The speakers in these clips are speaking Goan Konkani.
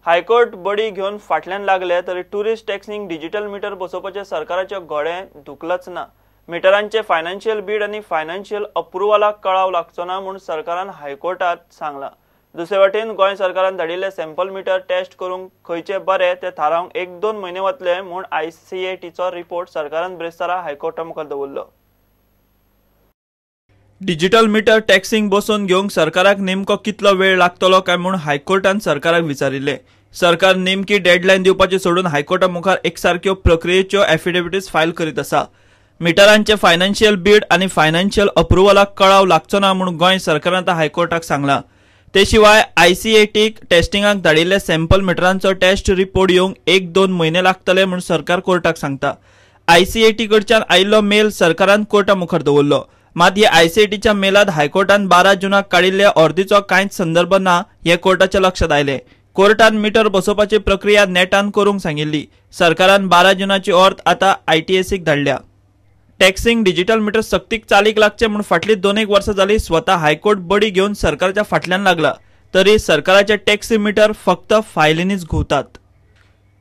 हायकोर्ट बडी घेवन फाटल्यान लागले तरी टुरिस्ट टॅक्सींक डिजिटल मिटर बसोवपाचें सरकाराचें घोडें धुकलच ना. मिटरांचे फायनान्शियल बीड आनी फायनान्शियल अप्रुव्हलाक कळाव लागचो ना म्हूण सरकारान हायकोर्टात सांगलां. दुसरे वटेन गोंय सरकारान धाडिल्ले सॅम्पल मिटर टेस्ट करूंक खंयचे बरे ते थारावंक 1-2 म्हयने वतले म्हूण आयसीएटीचो रिपोर्ट सरकारान ब्रेस्तारा हायकोर्टा मुखार दवरलो. डिजिटल मिटर टॅक्सींक बसोवन घेवंक सरकाराक नेमको कितलो वेळ लागतलो काय म्हूण हायकोर्टान सरकाराक विचारिल्लें. सरकार नेमकी डेडलायन दिवपाची सोडून हायकोर्टा मुखार एकसारक्यो प्रक्रियेच्यो एफिडेविटीज फायल करीत आसा. मिटरांचे फायनान्शियल बीड आनी फायनान्शियल अप्रुव्हलाक कळाव लागचो ना म्हूण गोंय सरकारान आतां हायकोर्टाक सांगलां. ते शिवाय आयसीएटीक टेस्टिंगाक धाडिल्ले सॅम्पल मिटरांचो टेस्ट रिपोर्ट येवंक 1-2 म्हयने लागतले म्हूण सरकार कोर्टाक सांगता. आयसीएटी कडच्यान आयिल्लो मेल सरकारान कोर्टा मुखार दवरलो. मात हे आयसीएटीच्या मेलात हायकोर्टान 12 जूनाक काडिल्ले ऑर्दीचो कांयच संदर्भ ना हे कोर्टाच्या लक्षात आयलें. कोर्टान मिटर बसोवपाची प्रक्रिया नेटान करूंक सांगिल्ली. सरकारान 12 जूनाची ऑर्द आतां आयटीएसीक धाडल्या. टॅक्सींग डिजिटल मिटर सक्तीक चालीक लागचे म्हूण फाटलीं 2-1 वर्सां जाली स्वता हायकोर्ट बडी घेवन सरकारच्या फाटल्यान लागला तरी सरकाराचे टॅक्सी मिटर फक्त फायलींनीच घुंवतात.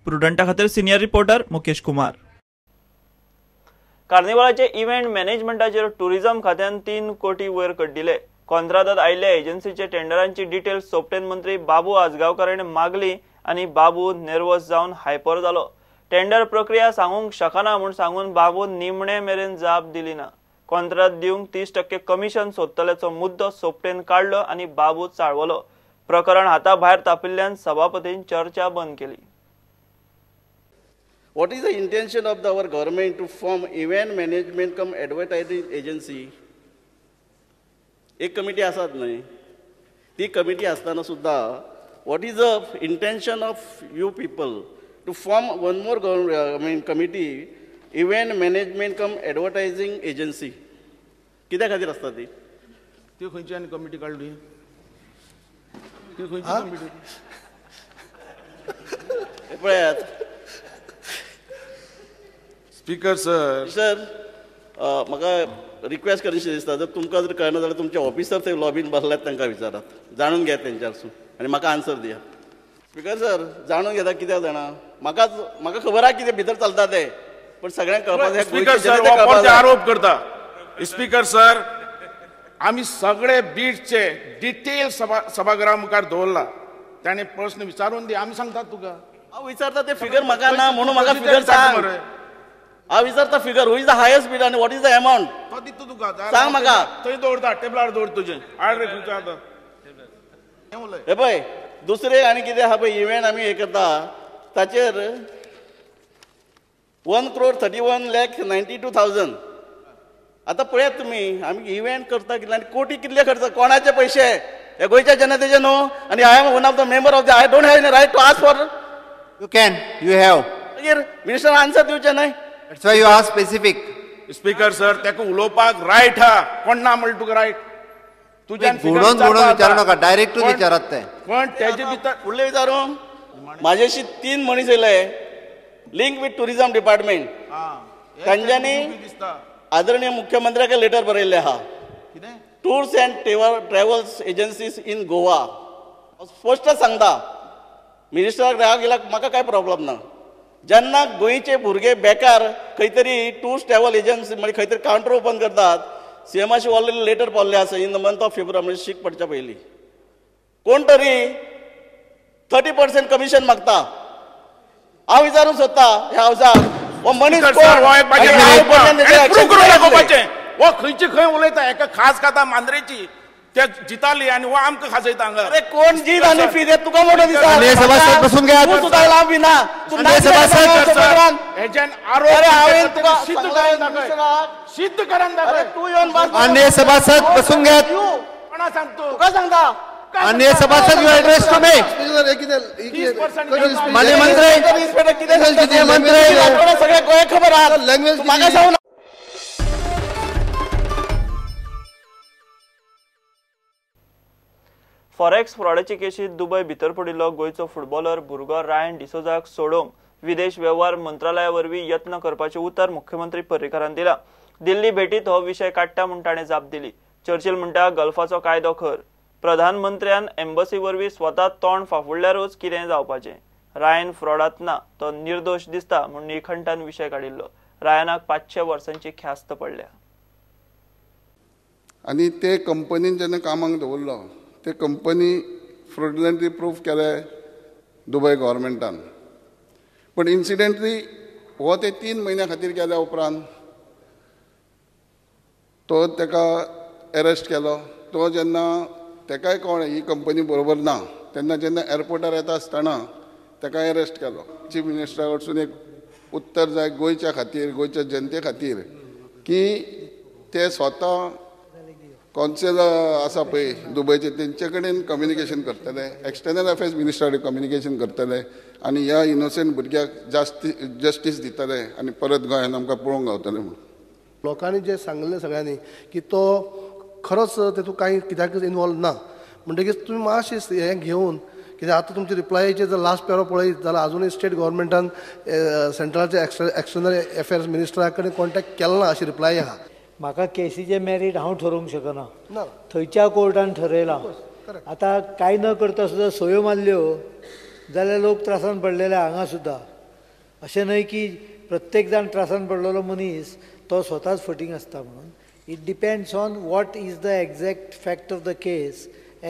प्रुडंटा खातीर सिनियर रिपोर्टर मुकेश कुमार. कार्निवालाचे इव्हेंट मॅनेजमेंटाचेर टुरिझम खात्यान 3 कोटी वयर कड्डिले. कॉन्त्रादात आयिल्ल्या एजन्सीचे टेंडरांची डिटेल्स सोपटेन मंत्री बाबू आजगांवकार हाणें मागली आनी बाबू नेर्वस जावन हायपर जालो. टेंडर प्रक्रिया सांगूंक शकना म्हूण सांगून बाबू निमणे मेरेन जाप दिली ना. कॉन्त्राद दिवंक 30% कमिशन सोदतल्याचो मुद्दो सोपटेन काडलो आनी बाबू चाळवलो. प्रकरण हाता भायर तापिल्ल्यान सभापतीन चर्चा बंद केली. What is the intention of our government to form event management cum advertising agency? एक कमिटी आसात न्हय, ती कमिटी आसतना सुद्दां what is the intention of you people to form one more government committee, event management cum advertising agency? कित्या खातीर आसता ती? ती खंयची आनी कमिटी काडली? ती खंयची कमिटी? पळयात स्पीकर सर. सर म्हाका रिक्वेस्ट करीशी दिसता, जर तुमकां जर कळना जाल्यार तुमचे ऑफिसर थंय लॉबीन बसल्यात तांकां विचारात, जाणून घेयात तेंच्यारसून आनी म्हाका आन्सर दियात. स्पीकर सर जाणून घेता कित्याक जाणा, म्हाकाच म्हाका खबर आहा कितें भितर चलता तें, पण सगळ्यांक कळपाक जाय. स्पीकर सर आरोप करता. स्पीकर सर आमी सगळे बीटचे डिटेल सभागृहा मुखार दवरला, ताणें प्रश्न विचारून दी, आमी सांगतात तुका. हांव विचारता ते फिगर म्हाका ना म्हणून म्हाका फिगर सांग. हांव विचारता figure, who is the highest bid आनी what is the amount तो दिता तुका, सांग म्हाका. थंय दवरता टेबलार दवर तुजें आड रे खंयचो आतां हे पळय. दुसरें आनी कितें आहा पळय, इव्हेंट आमी हें करता ताचेर 1,31,92,000. आतां पळयात तुमी आमी इव्हेंट करता कितले आनी कोटी कितले खर्च, कोणाचे पयशे, हे गोंयच्या जनतेचे न्हू. आनी I am one of the member of the, I don't have any right to ask for. You can, you have. मागीर मिनिस्टर आन्सर दिवचें न्हय. That's why you ask specific. Speaker sir ताका उलोवपाक रायट आहा, कोण ना म्हणटा तुका रायट? तुज्यान घुडोवन घुडोवन विचारू नाका, डायरेक्टूच विचारात ते. पण तेजे भितर फुडले विचारू. म्हाजेशी 3 मनीस येयले लिंक विथ टुरिझम डिपार्टमेंट, तांच्यांनी आदरणीय मुख्यमंत्र्याक लेटर बरयल्लें आहा. Tours and travels agencies in Goa. स्पश्ट सांगता मिनिस्टराक राग गेल्यार म्हाका कांय प्रॉब्लम ना. जेन्ना गोंयचे भुरगे बेकार खंय तरी टूर्स ट्रॅव्हल एजन्सी म्हणजे खंय तरी कावंटर ओपन करतात, सीएमाशी ऑलरेडी लेटर पावल्लें आसा in the month of February, म्हणजे शीक पडच्या पयलीं कोण तरी 30% कमिशन मागता. हांव विचारूंक सोदता ह्या हावसाक हो मनीस हो खंयचे खंय उलयता, एका खास खाता मांद्रेची ते जिताली आनी हो आमकां खाजयता हांगा. अरे कोण जीत आनी फी देत तुका मोठो दिसता. बसून घे, तूं सुद्दां लांब ना. हेच्यान आरोप सिद्ध करून दाखय, सिद्ध करून दाखय. तूं येवन बस. माननीय सभासद बसून घेत. कोणा सांगतो तुका सांगता. माननीय सभासद you address to me. माननीय मंत्री, मंत्री सगळ्या गोंयाक खबर आहा. लँग्वेज म्हाका सांगू. फॉरेक्स फ्रॉडाचे केशीत दुबय भितर पडिल्लो गोंयचो फुटबॉलर भुरगो रायन डिसोजाक सोडोवंक विदेश वेव्हार मंत्रालया वरवीं यत्न करपाचें उतर मुख्यमंत्री पर्रीकारान दिलां. दिल्ली भेटीत हो विशय काडटा म्हूण ताणें जाप दिली. चर्चिल म्हणटा गल्फाचो कायदो खर. प्रधानमंत्र्यान एम्बसी वरवीं स्वता तोंड फाफुडल्यारूच कितें जावपाचें. रायन फ्रॉडांत ना, तो निर्दोश दिसता म्हूण निळखंठान विशय काडिल्लो. रायनाक 500 वर्सांची ख्यास्त पडल्या. आनी ते कंपनीन जेन्ना कामाक दवरलो ते कंपनी फ्रॉडुलंटली प्रूफ केले दुबय गव्हर्मेंटान. पण इन्सिडेंटली हो ते 3 म्हयन्या खातीर गेल्या उपरांत तो ताका एरेस्ट केलो. तो जेन्ना ताकाय कळ्ळें ही कंपनी बरोबर ना तेन्ना जेन्ना एअरपोर्टार येता आसतना ताका एरेस्ट केलो. चीफ मिनिस्टरा कडसून एक उत्तर जाय गोंयच्या खातीर, गोंयच्या जनते खातीर की ते स्वता कॉन्सिल आसा पळय दुबयचे तेंचे कडेन कम्युनिकेशन करतले, एक्सटर्नल अफेर्स मिनिस्टरा कडेन कम्युनिकेशन करतले आनी ह्या इनोसंट भुरग्याक जास्ती जस्टीस दितले आनी परत गोंयान आमकां पळोवंक गावतले म्हणून. लोकांनी जें सांगलें सगळ्यांनी की तो खरोच तेतूंत कांय कित्याकच इनवॉल्व ना म्हणटकीच तुमी मातशें हें घेवन कित्याक आतां तुमचे रिप्लायचेर जर लास्ट पेरो पळयत जाल्यार आजुनूय स्टेट गव्हर्मेंटान सेंट्रलाच्या एक्सटर्नल अफेर्स मिनिस्टरा कडेन कॉन्टेक्ट केलो ना अशी रिप्लाय आहा. म्हाका केसीचें मेरीट हांव ठरोवंक शकना, थंयच्या कोर्टान ठरयलां. आतां कांय न करता सुद्दां सयो मारल्यो जाल्यार लोक त्रासान पडलेले हांगा सुद्दां. अशें न्हय की प्रत्येक जाण त्रासान पडलेलो मनीस तो स्वताच फटींग आसता म्हणून. It depends on what is the exact fact of the case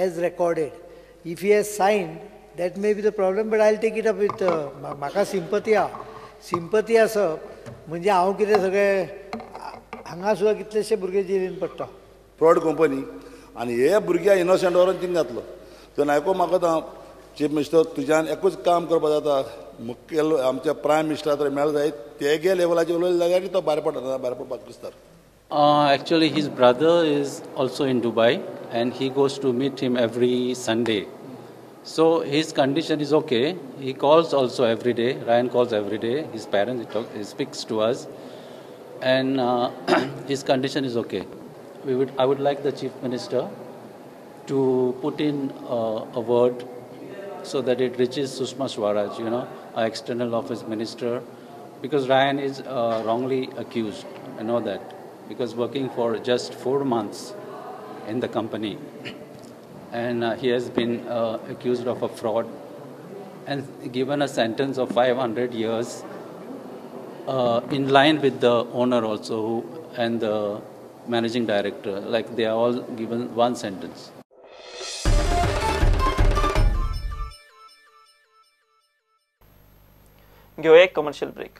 as recorded. If he has signed that may be the problem, but I will take it up with. म्हाका सिंपती आहा. सिंपती आसप म्हणजे हांव कितें सगळें हांगा सुद्दां कितलेशे भुरगे जेलीन पडटा. फ्रॉड कंपनी आनी हे भुरग्या इनोसंट व्हरून थिंग घातलो. तो नायको म्हाका चीफ मिनिस्टर तुज्यान एकूच काम करपाक जाता, मुखेल आमच्या प्रायम मिनिस्टरा तर मेळ जायत तेगे लेवलाचेर उलयले जाल्यार तो भायर पडटा, भायर पडपाक दिसता. Actually, his brother is also in Dubai and he goes to meet him every Sunday. So his condition is okay. He calls also every day. Ryan calls every day. His parents, he speaks to us. And his condition is okay. I would like the Chief Minister to put in a word so that it reaches Sushma Swaraj, you know, our external office minister, because Ryan is wrongly accused. I know that, because working for just 4 months in the company, and he has been accused of a fraud and given a sentence of 500 years in line with the owner also who, and the managing director, like they are all given one sentence. घेऊया एक कमर्शियल ब्रेक.